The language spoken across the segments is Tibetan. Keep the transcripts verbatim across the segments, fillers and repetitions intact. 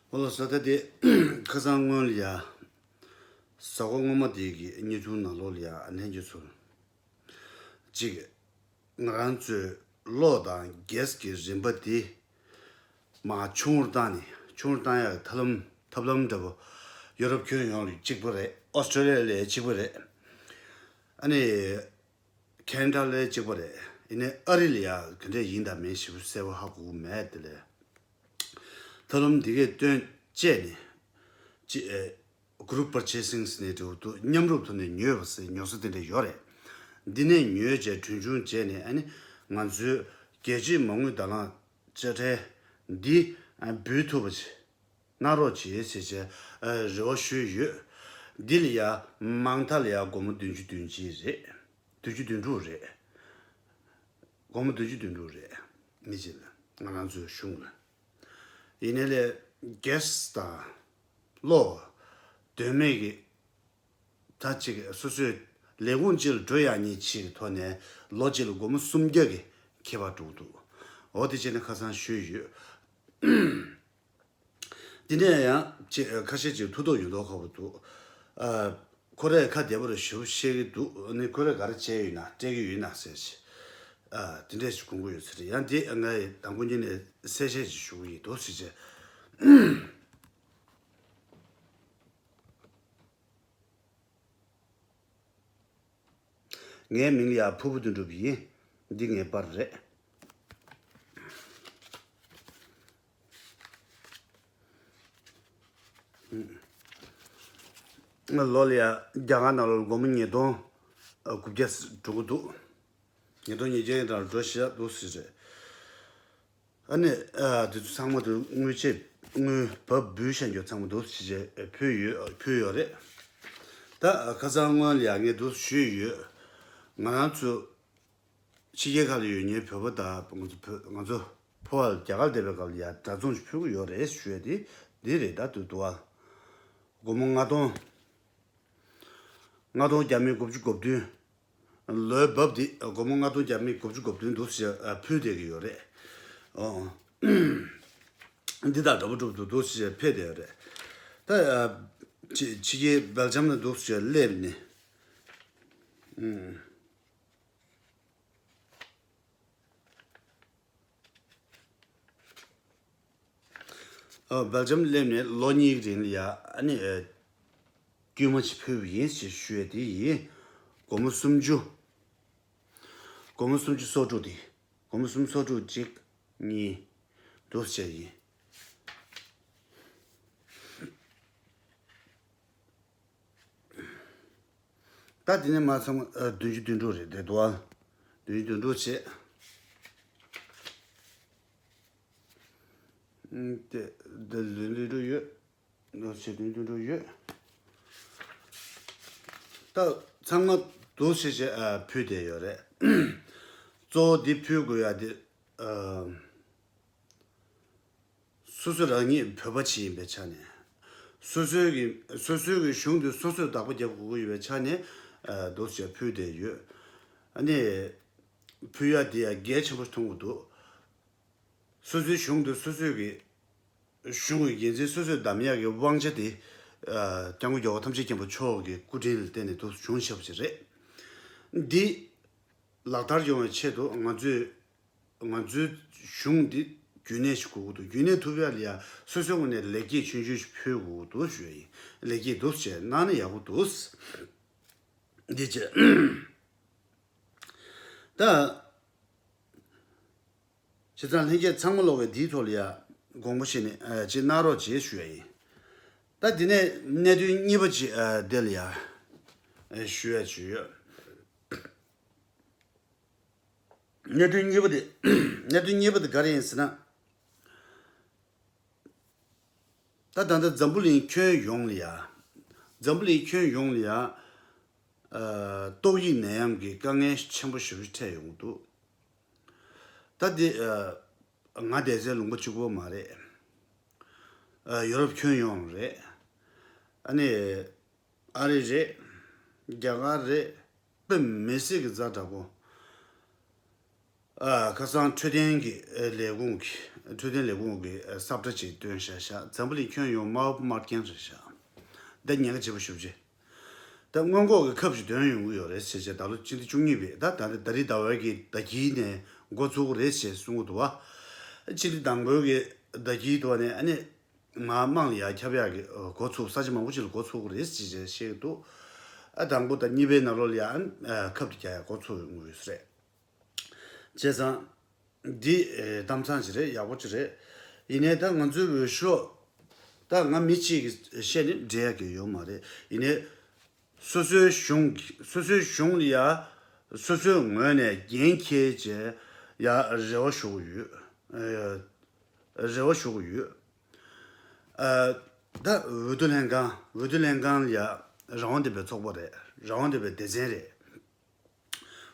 ཨོ་ལགས་སོ། ད་དེ་ཁ་སང་སྔོན་ལ་ཡ། གཟའ་འཁོར་སྔོན་མ་དེ་གི་བརྙན་ཐུང་ནང་ལོགས་ལ་ཡ་ལྷན་རྒྱས་ཚོར། གཅིག་ང་རང་ཚོའི་གློག་དང་གེ་སི་གི་རིན་པ་དེ་མར་ཆུང་རུ་བཏང་ནས། ཆུང་རུ་བཏང་ཡག་གི་ཐབས་ལམ་ཐབས་ལམ་འདྲ་པོ་ཡོ་རོབ་ཁྱོན་ཡོངས་ལ་གཅིག་པ་རེད། ཨོ་སི་ཀྲོ་ལི་ཡ་ལ་གཅིག་པ་རེད། ཨ་ནི་ཁེ་ན་ཌ་ལ་གཅིག་པ་རེད། ཡིན་ནའི་ཨ་རི་ལ་ཡ་ག་འདྲས་ཡིན་དང་མིན་ཞེ་པོ་གསལ་པོ་ཧ་གོ་གི་མེད། དེ་ལས་ཐབས་ལམ་འདི་གས་བཏོན་བྱས་ནས་ཅི་ཨེ། group purchasing ཟེར་ནས་འདྲ་པོ་འདུག་མཉམ་རུབ་ཐོག་ནས་ཉོས་པ་ཟེར་ཉོ་ས་དེ་འདྲ་ཡོད་རེད། འདི་ནས་ཉོས་བྱས་གྲོན་ཆུང་བྱས་ནས། ཨ་ནི་ང་ཚོའི་རྒྱལ་སྤྱིའི་མ་དངུལ་དང་བླངས་དཔྱ་ཁྲལ་འདི་འབུལ་ཐུབ་པ་ཅིག་གནང་རོགས་བྱེད་ཟེར་བྱས་རེ་བ་ཞུས་ཡོད། འདི་ལ་ཡ་མང་མཐའ་ལ་ཡ་སྒོར་མོ་བདུན་ཅུ་དོན་གཅིག་རེད། བདུན་ཅུ་དོན་དྲུག་རེད། སྒོར་མོ་བདུན་ཅུ་དོན་དྲུག་རེད། མི་གཅིག་ལ་ང་རང་ཚོའི་གཞུང་ལ། ཡིན་ནའི་ལས་གེ་སི་དང་གློག་དོན་མེད་ཀྱི་ད་ཅིག་སོ་སོའི་ལས་ཁུངས་གཅིག་ལ་འགྲོ་ཡག་ཉིད་ཅིག་གི་ཐོག་ནས་ལོ་གཅིག་ལ་སྒོར་མོ་སུམ་བརྒྱ་གི་ཁྱད་པར་འགྲོ་གི་འདུག་འོ་དེ་བྱས་ནས་ཁ་སང་ཞུས་ཡོད། དེ་ནས་ཡང་ཅིག་ཁ་ཤས་ཅིག་ཐུགས་དོགས་ཡོད་མདོག་ཁ་པོ་འདུག་ཨ། ཁོ་རས་ཁ་བདེ་པོ་རེ་ཞུ་བཤད་ཀྱི་འདུག་ཨ་ནི་ཁོ་རས་ག་རེ་བྱས་ཡོད་ན་སྤྲད་ཀྱི་ཡོད་ན་ཟེར་ཞིག་ཨ། དེ་འདྲས་ཞིག་དགོངས་ཀྱི་ཡོད་ས་རེད། ཡང་དེ་ང་ཡི་དང་པོ་ཉིད་ནས་གསལ་བཤད་ཅིག་ཞུ་གི་ཡིན་འདུག་ཟེར་བྱས། ངའི་མིང་ལ་ཡ་ཕུར་བུ་དོན་གྲུབ་ཡིན། འདི་ངའི་པར་རེད། ལོ་ལ་ཡ་རྒྱ་གར་ནང་ལོགས་སྒོར་མོ་ཉིས་སྟོང་དགུ་བརྒྱ་འགྲོ་གི་འདུག་ཉིས་སྟོང་ཉིས་བརྒྱ་ཡིན་དང་འགྲོ་ཤེས་འདུག་ཟེར་རེད། ཨ་ནི་ཨ། དེ་ཚོ་ཚང་མ་དེ་དངུལ་ཆད། དངུལ་བབ་འབུལ་བྱས་རྒྱུ་ཚང་མ་འདུག་ཟེར་བྱས་ཕུལ་ཡོད། ཕུལ་ཡོད་རེད། ད་ཁ་སང་སྔོན་ལ་ཡ་ངས་འདུག་ཞུས་ཡོད། ང་རང་ཚོ་ཕྱི་རྒྱལ་ཁག་ལ་ཡོད་མཁན་བོད་པ་དང་ང་ཚོ་བོད་ང་ཚོ་ཕོ་བ་ལ་རྒྱ་གར་བསྡད་པའི་སྐབས་ལ་ཡ་འདྲ་མཚུངས་ཤིག་ཕུལ་གི་ཡོད་རེད་ཞུ་ཡ་དེ་འདི་རེད། ད་དུས་དུ་བ་སྒོར་མོ་ལྔ་སྟོང་ལྔ་སྟོང་བརྒྱ་མེད་དགུ་བཅུ་གོ་བདུན། ལོའི་བབ་འདི་སྒོར་མོ་ལྔ་སྟོང་བརྒྱ་མེད་དགུ་བཅུ་གོ་བདུན་འདུག་ཟེར་ཕུལ་བསྡད་ཀྱི་ཡོད་རེད། ཨོ། འདི་དང་འདྲ་པོ་འགྲུབ་འདུག་འདུག་ཟེར་ཕུལ་བསྡད་ཡོད་རེད། ད་ཕྱི་ཕྱི་རྒྱལ་སྦེལ་ཇམ་ལ་འདུག་ཟེར་སླེབས་ནས། ཨ། སྦེལ་ཇམ་སླེབས་ནས་ལོ་གཉིས་ཀྱི་རིང་ལ་ཡ་ཨ་ནི་ཨ། དཀྱུས་མ་ཅིག་ཕུལ་བ་ཡིན་ཞེས་ཞུ་ཡས་དེ་ཡིན། སྒོར་མོ་སུམ་ཅུ། སྒོར་མོ་སུམ་ཅུ་སོ་དྲུག་དེ། སྒོར་མོ་སུམ་ཅུ་སོ་དྲུག་གཅིག་གཉིས་འདུག་བྱས་ཡིན། ད་དེ་ནས་མར་ཚང་མ་ཨ། བདུན་ཅུ་དོན་དྲུག་རེད་དེ་འདུག་ཨ། བདུན་ཅུ་དོན་དྲུག་བྱས། ཨུམ། དེ་དེ་བདུན་ཅུ་དོན་དྲུག་ཡོད། ནོར་བྱེད་དོན་དོན་འགྲོ་ཡོད། ད་ཚང་མ་འདུག་བྱེད་བྱེད་ཨ། ཕུལ་བསྡད་ཡོད་རེད། གཙོ་བོ་འདི་ཕུལ་དགོས་ཡ་དེ་ཨ། སོ་སོ་རང་ཉིད་བོད་པ་ཅིག་ཡིན་པའི་ཆ་ནས། སོ་སོའི་གི་སོ་སོའི་གི་གཞུང་དེ་སོ་སོས་བདག་པོ་རྒྱབ་དགོས་ཀྱི་ཡོད་པའི་ཆ་ནས་ཨ། འདུག་བྱེད་ཕུལ་བསྡད་ཡོད། ཨ་ནི་ཕུལ་ཡ་དེ་ཡ་གལ་ཆེན་པོ་མཐོང་གི་འདུག་སོ་སོའི་གཞུང་དེ་སོ་སོའི་གི་གཞུང་གི་འགན་འཛིན་སོ་སོས་བདམས་ཡག་གི་དབང་ཆ་དེ་ཨ། སྐྱབས་མགོན་རྒྱལ་བ་ཐམས་ཅད་མཁྱེན་པ་མཆོག་གི་སྐུ་དྲིན་ལ་བརྟེན་ནས་འདུག་བྱུང་ཆེ་བ་ཞིག་རེད། འདི་ལག་བསྟར་ཡོང་བའི་ཆེད་དུ་ང་ཚོས་ང་ཚོའི་གཞུང་འདི་རྒྱུན་གནས་ཤིག་དགོས་ཀྱི་འདུག་རྒྱུན་གནས་ཐུབ་ཡག་ལ་ཡ་སོ་སོའི་ངོས་ནས་ལེགས་སྐྱེས་ཆུང་ཆུང་ཞིག་ཕུལ་དགོས་ཀྱི་འདུག་ཞུ་ཡ་ཡིན། ལེགས་སྐྱེས་འདུག་བྱས་གནང་ན་ཡག་པོ་འདུག་འདི་བྱས། ད། བྱས་ཙང་ལྷན་རྒྱས་ཚང་མ་ལོག་གིས་འདིའི་ཐོག་ལ་ཡ་དགོངས་པ་བཞེས་ནས་ཨ། ཅིག་གནང་རོགས་བྱེད་ཞུ་ཡ་ཡིན། ད་འདི་ནས་གནད་དོན་གཉིས་པ་ཅིག་ཨ། འདི་ལ་ཡ་ཨ། ཞུ་ཡ་ཅིག་ཡོད། གནད་དོན་གཉིས་པ་དེ། གནད་དོན་གཉིས་པ་དེ་ག་རེ་ཡིན་ཟེར་ན། ད་ད་ལྟ་འཛམ་བུ་གླིང་ཁྱོན་ཡོངས་ལ་ཡ། འཛམ་བུ་གླིང་ཁྱོན་ཡོངས་ལ་ཡ། ཨ། ཏོག་དབྱིབས་ནད་ཡམས་ཀྱི་དཀའ་ངལ་ཆེན་པོ་ཞེ་པོ་ཅིག་འཕྲད་ཡོང་གི་འདུག་ད་འདི་ཨ། ང་བསྡད་སའི་ལུང་པ་གཅིག་པོ་མ་རེད། ཨ། ཡོ་རོབ་ཁྱོན་ཡོངས་རེད། ཨ་ནི་ཨ་རི་རེད། རྒྱ་གར་རེད། དཔེ་མི་སྲིད་ཀྱི་ཛ་དྲག་པོ། ཨ། ཁ་སང་འཕྲོད་བསྟེན་གྱི་ཨ། ལས་ཁུངས་ཀྱི་ འཕྲོད་བསྟེན་ལས་ཁུངས་ཀྱི་ས་བཀྲ་ཅིག་བཏོན་བཞག་ཤག་འཛམ་བུ་གླིང་ཁྱོན་ཡོངས་དམར་པོ་དམར་རྐྱང་རེད་ཤག་འདི་ཉེན་ཁ་ཆེ་པོ་ཞེ་པོ་ཅིག་ད་སྔོན་འགོག་གི་ཁབ་ཅིག་འདོན་ཡོང་གི་ཡོད་རེད་ཟེར་བྱས། ད་ལོ་སྤྱི་ཟླ་བཅུ་གཉིས་པའི་ད་ད་ད་རེས་ཟླ་བའི་གི་ཟླ་དཀྱིལ་ནས་འགོ་ཚུགས་ཀྱི་རེད་ཟེར་གསུང་གི་འདུག་བ། སྤྱི་ཟླ་དང་པོའི་གི་ཟླ་དཀྱིལ་དུ་བ་ནས་ཨ་ནི་མར་དམངས་ལ་ཡར་ཁྱབ་ཡག་གི་འགོ་ཚུགས། ས་ཆ་མང་པོ་ཅིག་ལ་འགོ་ཚུགས་ཀྱི་རེད་ཟེར་བྱས་བཤད་ཀྱི་འདུག་ཨ་དང་པོ་དང་གཉིས་པའི་ནང་ལོགས་ལ་ཡང་ཁབ་དེ་རྒྱག་ཡག་འགོ་ཚུགས་ཡོང་གི་ཡོད་ས་རེད། བྱས་ཙང་། འདི་ཨེ་གཏམ་བཟང་ཞིག་རེད། ཡག་པོ་ཅིག་རེད། ཡིན་ནའི་ད་ང་ཚོའི་འོས་ཤོག་ད་ང་མི་གཅིག་གིས་བཤད་ནས་འགྲིག་ཡག་གི་ཡོད་མ་རེད། ཡིན་ནའི་སོ་སོའི་གཞུང་སོ་སོའི་གཞུང་ལ་ཡ་སོ་སོའི་ངོས་ནས་འགན་འཁྱེར་བྱས་ཡ་རེ་བ་ཞུ་གི་ཡོད། ཨེ་རེ་བ་ཞུ་གི་ཡོད། ཨ་ད་འོས་བསྡུ་ལྷན་ཁང་། འོས་བསྡུ་ལྷན་ཁང་ལ་ཡ་རང་དབང་ལྡན་པའི་ཚོགས་པ་རེད། རང་དབང་ལྡན་པའི་སྡེ་ཚན་རེད།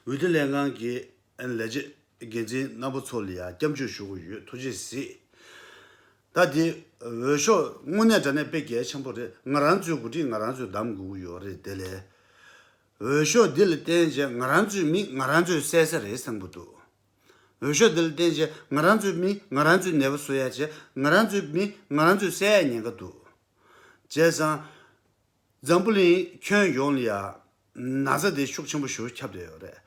འོས་བསྡུ་ལྷན་ཁང་གི་ལས་བྱེད་འགན་འཛིན་རྣམ་པ་ཚོ་ལ་ཡང་སྐྱབས་འཇུག་ཞུ་གི་ཡོད། ཐུགས་རྗེ་གཟིགས། ད་འདི་འོས་ཤོག་དངོས་གནས་དྲང་གནས་དཔེ་གལ་ཆེན་པོ་རེད། ང་རང་ཚོའི་འགོ་ཁྲིད་ང་རང་ཚོས་བདམས་དགོས་ཀྱི་ཡོད་རེད། དེ་ལས་འོས་ཤོག་འདི་ལ་བརྟེན་བྱས་ང་རང་ཚོའི་མི་ང་རང་ཚོས་བསད་ས་རེད་བསམ་གྱི་འདུག་འོས་ཤོག་འདི་ལ་བརྟེན་བྱས་ང་རང་ཚོའི་མི་ང་རང་ཚོས་ནད་པ་གསོ་ཡག་བྱས། ང་རང་ཚོའི་མི་ང་རང་ཚོས་བསད་ཡག་ཉེན་ཁ་འདུག་བྱས་ཙང་། འཛམ་བུ་གླིང་ཁྱོན་ཡོངས་ལ་ཡ་ན་ཚ་དེ་ཤུགས་ཆེན་པོ་ཞེ་པོ་ཁྱབ་བསྡད་ཡོད་རེད།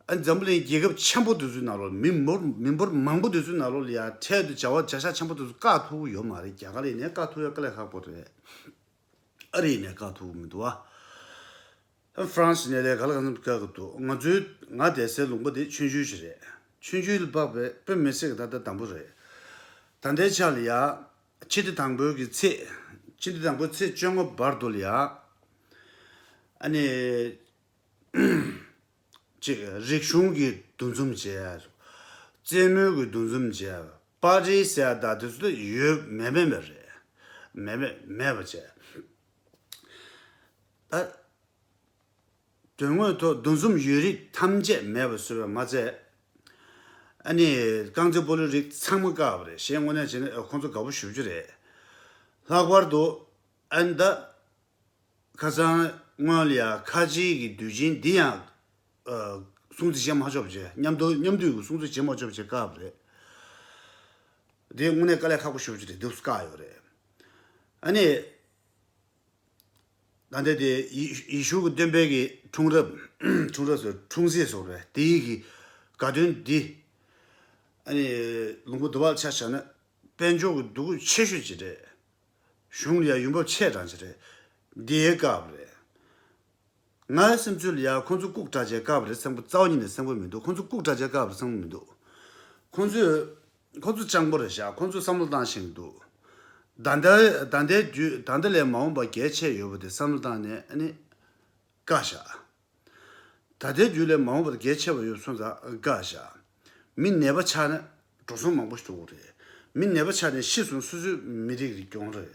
ཨ་འཛམ་བུ་གླིང་རྒྱལ་ཁབ་ཆེན་པོ་དེ་ཚོའི་ནང་ལོགས། མི་འབོར་མི་འབོར་མང་པོ་དེ་ཚོའི་ནང་ལོགས་ལ་ཡ་འཕྲལ་དུ་བྱ་བ་བྱ་གཞག་ཆེན་པོ་དེ་ཚོ་བཀག་ཐུབ་ཀྱི་ཡོད་མ་རེད། རྒྱ་གར་ཡིན་ནའི་བཀག་ཐུབ་ཡ་དཀའ་ལས་ཁག་པོ་རེད། ཨ་རི་ཡིན་ནའི་བཀག་ཐུབ་ཀྱི་མི་འདུག་ཨ། ཧྥ་རན་སི་ནས་ལས་ག་ལ་གང་འཚམ་བཀག་གི་འདུག་ང་ཚོའི་ང་བསྡད་སའི་ལུང་པ་དེ་ཆུང་ཆུང་ཞིག་རེད། ཆུང་ཆུང་ལ་དཔག་པའི་དཔེ་མི་སྲིད་ཀྱི་ད་ལྟ་དང་པོ་རེད། ད་ལྟའི་ཆ་ལ་ཡ། སྤྱི་ཟླ་དང་པོའི་གི་ཚེས། སྤྱི་ཟླ་དང་པོའི་ཚེས་བཅོ་ལྔ་བར་དུ་ལ་ཡ། ཨ་ནི། ཅིག་རིག་གཞུང་གི་འདུ་འཛོམས་བྱས། རྩེད་མོའི་གི་འདུ་འཛོམས་བྱས། པར་ཊི་ཟེར་ཡ་ད་དེ་ཚོ་ཡོད་མེད་མེད་པ་རེད། མེད་མེད་མེད་པ་བྱས། ད། དོན་དངོས་ཐོག་འདུ་འཛོམས་ཡོད་རིགས་ཐམས་ཅད་མེད་པ་བཟོས་པ་མ་ཚད། ཨ་ནི་རྐང་རྩེད་སྤོ་ལོའི་རིགས་ཚང་མ་བཀག་པ་རེད། གཞན་དངོས་གནས་བྱས་ན་ཁོང་ཚོ་དགའ་པོ་ཞེ་པོ་ཅིག་རེད། ལྷག་པར་དུ་ཨ་ནི་ད་ཁ་སང་སྔོན་ལ་ཡ་ཁ་ཆེའི་གི་དུས་ཆེན་འདི་ཡང་ཨ་སྲུང་བརྩི་བྱེད་མ་ཆོག་པ་བྱས། མཉམ་དུ་མཉམ་འདུས་ཀྱི་སྲུང་བརྩི་བྱེད་མ་ཆོག་པ་བྱས་བཀག་པ་རེད། འདི་དངོས་གནས་དཀའ་ལས་ཁག་པོ་ཞེ་པོ་ཅིག་རེད། འདུག་སེ་བཀག་ཡོད་རེད། ཨ་ནི། ད་ལྟ་དེ་ཡེ་ཡེ་ཤུ་གི་སྟོན་པའི་གི་འཁྲུངས་རབས། འཁྲུངས་རབས་ཟེར། འཁྲུངས་ཚེས་སོགས་རེད། དེའི་གི་དགའ་སྟོན་འདི། ཨ་ནི་ལུང་པ་དུ་བར་ཆ་བཞག་ན་དཔལ་འབྱོར་གི་སྡུག་གུ་ཆེ་ཤོས་ཅིག་རེད། གཞུང་ལ་ཡང་ཡོང་འབབ་ཆེ་གྲས་ཅིག་རེད། འདི་བཀག་པ་རེད། ངའི་སེམས་ཚོར་ལ་ཡ་ཁོང་ཚོ་ལྐུགས་དྲགས་བྱས་བཀག་པ་རེད་བསམ་གི། རྩ་བ་ཉིད་ནས་བསམ་གི་མི་འདུག་ཁོང་ཚོ་ལྐུགས་དྲགས་བྱས་བཀག་པ་རེད་བསམ་གི་མི་འདུག་ཁོང་ཚོས། ཁོ་ཚོ་སྤྱང་པོ་རེད་ཤག་ཁོ་ཚོས་བསམ་བློ་བཏང་ཤེས་ཀྱི་འདུག་ད་ལྟ་ད་ལྟའི་དུས་ད་ལྟ་ལས་མ་འོངས་པ་གལ་ཆེ་ཡོད་པ་དེ་བསམ་བློ་བཏང་ནས་ཨ་ནི་བཀག་བཞག་ད་ལྟའི་དུས་ལས་མ་འོངས་པ་དེ་གལ་ཆེ་བ་ཡོད་སོང་ཙང་བཀག་བཞག་མི་ནད་པ་ཆགས་ན་འགྲོ་སོང་མང་པོ་ཞིག་འགྲོ་གི་རེད། མི་ནད་པ་ཆགས་ནས་ཤི་སོང་། སོ་སོའི་མི་རིགས་ཀྱི་གྱོང་རེད།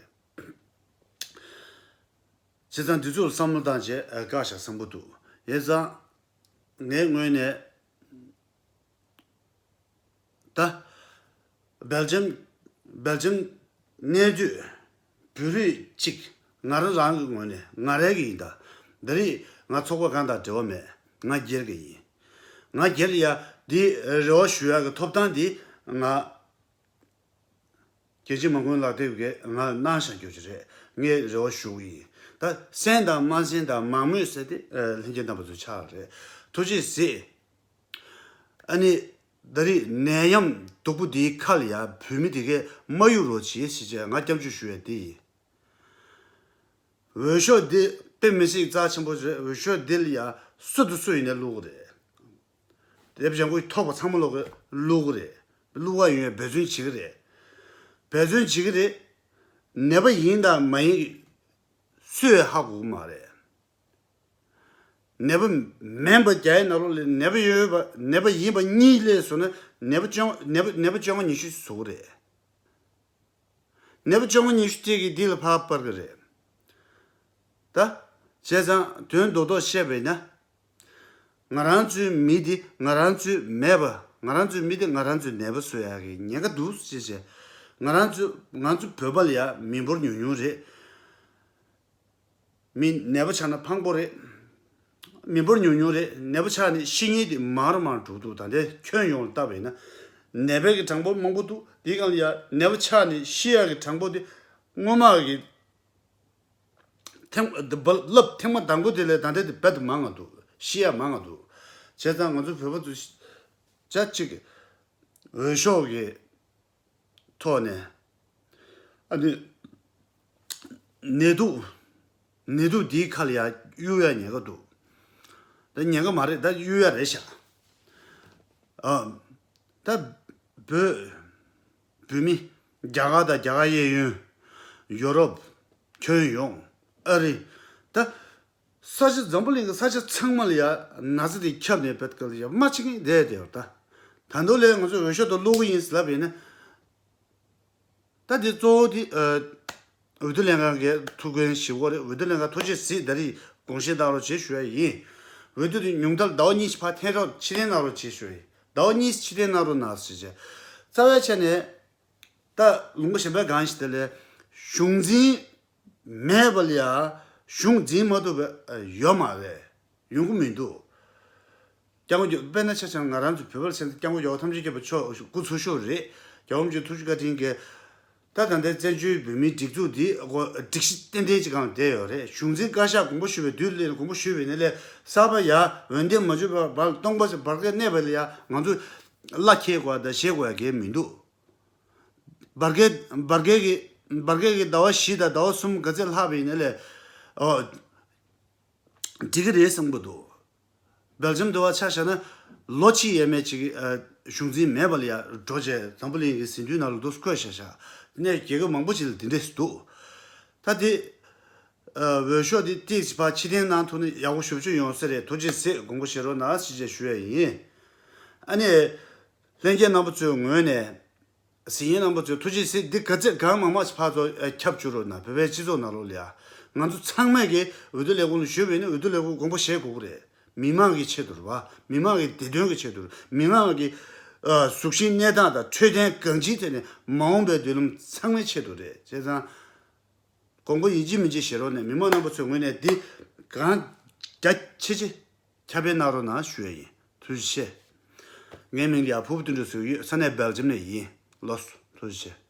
བྱས་ཙང་འདི་ཚོར་བསམ་བློ་བཏང་བྱས་བཀག་བཞག་བསམ་གྱི་འདུག་ཡིན་ཙང་ངའི་ངོས་ནས། ད། སྦེལ་ཇམ། སྦེལ་ཇམ་གནས་སྡོད་བོད་རིགས་གཅིག་ང་རང་རང་གི་ངོས་ནས་ང་རང་གི་ཡིན་ད། འདི་རིགས་ང་ཚོགས་པ་གང་དང་འབྲེལ་བ་མེད། ང་སྒེར་གྱི་ཡིན། ང་སྒེར་ཡ་འདི་རེ་བ་ཞུ་ཡག་གི་ཐོབ་ཐང་འདི་ང་རྒྱལ་སྤྱི་མང་གོང་ལག་དེབ་ཀྱིས་ང་གནང་བཞག་རྒྱུ་ཅིག་རེད། ངས་རེ་བ་ཞུ་གི་ཡིན། ད་གསན་དང་མ་གསན་དང་མང་མོས་ཟེར་དེ་ལྷན་རྒྱས་རྣམ་པ་ཚོའི་ཕྱག་ལ་རེད། ཐུགས་རྗེ་གཟིགས། ཨ་ནི། ད་རེས་ནད་ཡམས་སྡུག་པོ་འདིའི་ཁ་ལ་ཡ་བོད་མི་དེ་གས་མ་གཡུག་རོགས་བྱེད་ཟེར་བྱས་ང་སྐྱབས་འཇུག་ཞུ་ཡ་དེ་ཡིན། འོས་ཤོག་འདི་དཔེ་མི་སྲིད་རྩ་ཆེན་པོ་རེད། འོས་ཤོག་འདི་ལ་ཡ་སུ་དང་སུ་ཡིན་ནའི་བླུག་གི་རེད། དེབ་ལྗང་ཁུ་ཐོགས་པ་ཚང་མ་བླུག་གི་བླུག་གི་རེད། བླུག་ག་ཡོང་ཡ་འབད་བརྩོན་བྱེད་ཀྱི་རེད། འབད་བརྩོན་བྱེད་ཀྱི་རེད། ནད་པ་ཡིན་དང་མ་ཡིན་སུས་ཧ་གོ་གི་མ་རེད། ནད་པ་མིན་པ་བརྒྱ་ཡི་ནང་ལོགས་ལ་ནད་པ་ཡོད་པ་ནད་པ་ཡིན་པ་གཉིས་སླེབས་སོང་ན་ནད་པ་བཅོ་ནད་པ་ནད་པ་བཅོ་ལྔ་ཉི་ཤུ་བཟོ་གི་རེད། ནད་པ་བཅོ་ལྔ་ཉི་ཤུ་གཅིག་གིས་འདི་ལ་ཕར་སྤར་གི་རེད། ད། བྱས་ཙང་དོན་རྡོག་རྡོག་བཤད་པ་ཡིན་ན། ང་རང་ཚོའི་མི་འདི་ང་རང་ཚོའི་མེད་པ། ང་རང་ཚོའི་མི་འདི་ང་རང་ཚོའི་ནད་པ་བཟོ་ཡག་གི་ཉེན་ཁ་འདུག་ཅེས་བྱས། ང་རང་ཚོ་ང་ཚོ་བོད་པ་ལ་ཡ་མི་འབོར་ཉུང་ཉུང་རེད། མི་ནད་པ་ཆགས་ན་ཕངས་པོ་རེད། མི་འབོར་ཉུང་ཉུང་རེད། ནད་པ་ཆགས་ནས་ཤི་ཉེན་དེ་མང་རུ་མང་རུ་འགྲོ་གི་འདུག་ད་ལྟའི་ཁྱོན་ཡོངས་ལ་བལྟས་པ་ཡིན་ན། ནད་པའི་གི་གྲངས་འབོར་མང་པོ་འདུག་དེའི་སྒང་ལ་ཡ་ནད་པ་ཆགས་ནས་ཤི་ཡག་གི་གྲངས་འབོར་དེ་སྔོན་མ་གི་ཐེངས་རླབས་ཐེངས་མ་དང་པོ་དེ་ལས་ད་ལྟ་དེ་རྦད་དེ་མང་ང་འདུག་ཤི་ཡག་མང་ང་འདུག་བྱས་ཙང་ང་ཚོ་བོད་པ་ཚོ་ཅག་ཅིག་འོས་ཤོག་གི་ཐོག་ནས་ཨ་ནི་ནད་དུག་ནད་དུག་འདིའི་ཁ་ལ་ཡ་གཡུག་ཡ་ཉེན་ཁ་འདུག་ད་ཉེན་ཁ་མ་རེད། ད་གཡུག་ཡ་རེད་ཤག་ཨ། ད་བོད་བོད་མི་རྒྱ་གར་དང་རྒྱ་གར་གཡས་གཡོན། ཡོ་རོབ་ཁྱོན་ཡོངས། ཨ་རི། ད་ས་ཆ་འཛམ་བུ་གླིང་གི་ས་ཆ་ཚང་མ་ལ་ཡ་ན་ཚ་དེ་ཁྱབ་ནས་བེད་ཀ་ལ་ཡ་མ་ཕྱིན་གིན་བསྡད་དེ་ཡོད་ད། ད་དུང་ལས་ང་ཚོ་འོས་ཤོག་དེ་བླུག་གི་ཡིན་ཟེར་ལབ་ཡིན་ན། ད་དེ་གཙོ་བོ་དེ་ཨ། འོས་བསྡུ་ལྷན་ཁང་གི་ཐུགས་འགན་བཞེས་དགོས་རེད། འོས་བསྡུ་ལྷན་ཁང་ཐུགས་རྗེ་གཟིགས་ད་རེས་དགོངས་བཞེས་གནང་རོགས་བྱེད་ཞུ་ཡ་ཡིན། འོས་བསྡུ་དེ་ཉུང་མཐར་ཟླ་བ་གཉིས་ཤིག་ཕར་འཐེན་རོགས་ཕྱིར་འཐེན་གནང་རོགས་བྱེད་ཞུ་ཡ་ཡིན། ཟླ་བ་གཉིས་ཕྱིར་འཐེན་གནང་རོགས་གནང་ཟེར་བྱས། རྩ་བའི་ཆ་ནས་ད་ལུང་པ་གཞན་པའི་སྒང་ཞིག་དེ་ལས་གཞུང་འཛིན་མེད་པ་ལ་ཡ་གཞུང་འཛིན་མ་ཐུབ་པ་ཡོད་མ་རེད། ཡོང་གི་མི་འདུག་སྐྱབས་མགོན་རྒྱལ་དཔེར་ན་ཆ་བཞག་ན་ང་རང་ཚོ་བོད་པར་བྱས་ན་སྐྱབས་མགོན་རྒྱལ་བ་ཐམས་ཅད་མཁྱེན་པ་མཆོག་སྐུ་འཚོ་ཤོག་རེད། རྒྱལ་བ་རིན་པོ་ཆེ་ཐུགས་རྗེ་བཀའ་དྲིན་གྱིས་ད་ད་ལྟའི་བཙན་བྱོལ་བོད་མིའི་སྒྲིག་འཛུགས་འདི་སྒྲིག་གཞི་ཏན་ཏན་ཅིག་སྒང་བསྡད་ཡོད་རེད། གཞུང་འཛིན་བཀའ་ཤག་དགོངས་པ་ཞུས་པའི་དུས་ལ་དགོངས་པ་ཞུས་པའི་ནས་ལས་གསར་པ་ཡ་འོས་འདེམས་མ་བྱུང་བར་སྟོང་པ་ཞིག་བར་བརྒལ་གནས་པ་ལ་ཡ་ང་ཚོ་གླ་འཁྱེར་དགོས་དང་བཞེས་དགོས་ཡ་གལ་མི་འདུག་བར་བརྒལ་བར་བརྒལ་གྱི་བར་བརྒལ་གྱི་ཟླ་བ་བཞི་དང་ཟླ་བ་གསུམ་ག་ཚད་ལྷག་པའི་ནས་ལས་ཨོ། འགྲིག་གི་རེད་བསམ་གྱི་འདུག་སྦེལ་ཇམ་དུ་བ་ཆ་བཞག་ན་ལོ་གཅིག་ཡས་མས་ཅིག་གཞུང་འཛིན་མེད་པ་ལ་ཡ་འགྲོ་བྱས་འཛམ་བུ་གླིང་གི་ཟིན་ཐོའི་ནང་ལ་འདུག་བཀོད་བཞག་བཞག་དེ་ནས་རྒྱལ་ཁབ་མང་པོ་ཅིག་ལ་འདི་འདྲས་འདུག་ད་དེ་འོས་ཤོག་དེ་ཏིག་ཅིག་ཕར་ཕྱིར་འཐེན་གནང་ཐུབ་ན་ཡག་པོ་ཞེ་པོ་ཅིག་ཡོང་ས་རེད། ཐུགས་རྗེ་གཟིགས་དགོངས་པ་བཞེས་རོགས་གནང་ཞེས་བྱས་ཞུ་ཡ་ཡིན། ཨ་ནི་ལྷན་རྒྱས་རྣམ་པ་ཚོའི་ངོས་ནས། གཟིགས་མཁན་རྣམ་པ་ཚོས་ཐུགས་རྗེ་གཟིགས། འདི་ག་ཚད་གང་མང་མང་ཞིག་ཕར་ཚུར་ཨ་ཁྱབ་བཅུག་རོགས་གནང་། བོད་པའི་སྤྱི་ཚོགས་ནང་ལོགས་ལ་ཡ། ང་ཚོ་ཚང་མས་ཀྱི་འོས་བསྡུ་ལས་ཁུངས་ལ་ཞུས་པ་ཡིན་ན་འོས་བསྡུ་ལས་ཁུངས་དགོངས་པ་བཞེས་དགོས་ཀྱི་རེད། མི་མང་གི་ཆེད་དུ་རེད་བ། མི་མང་གི་བདེ་དོན་གྱི་ཆེད་དུ་རེད། མི་མང་གི་ཨ་གཟུགས་གཞིའི་གནས་སྟངས་དང་འཕྲོད་བསྟེན་གང་ཅིའི་ཐད་ནས་མ་འོངས་པའི་མདུན་ལམ་ཚང་མའི་ཆེད་དུ་རེད། བྱས་ཙང་དགོངས་པ་ཡིན་གཅིག་མིན་གཅིག་བཞེས་རོགས་གནང་། མི་མང་རྣམ་པ་ཚོའི་ངོས་ནས་འདི་གང་རྒྱ་ཆེ་ཆེ། ཁྱབ་སྤེལ་གནང་རོགས་གནང་ཞུ་ཡ་ཡིན། ཐུགས་རྗེ་ཆེ། ངའི་མིང་ལ་ཡ་ཕུར་བུ་དོན་གྲུབ་ཟེར་གྱི་ཡོད། ས་གནས་སྦེལ་ཇམ་ནས་ཡིན། ལགས་སོ། ཐུགས་རྗེ་ཆེ།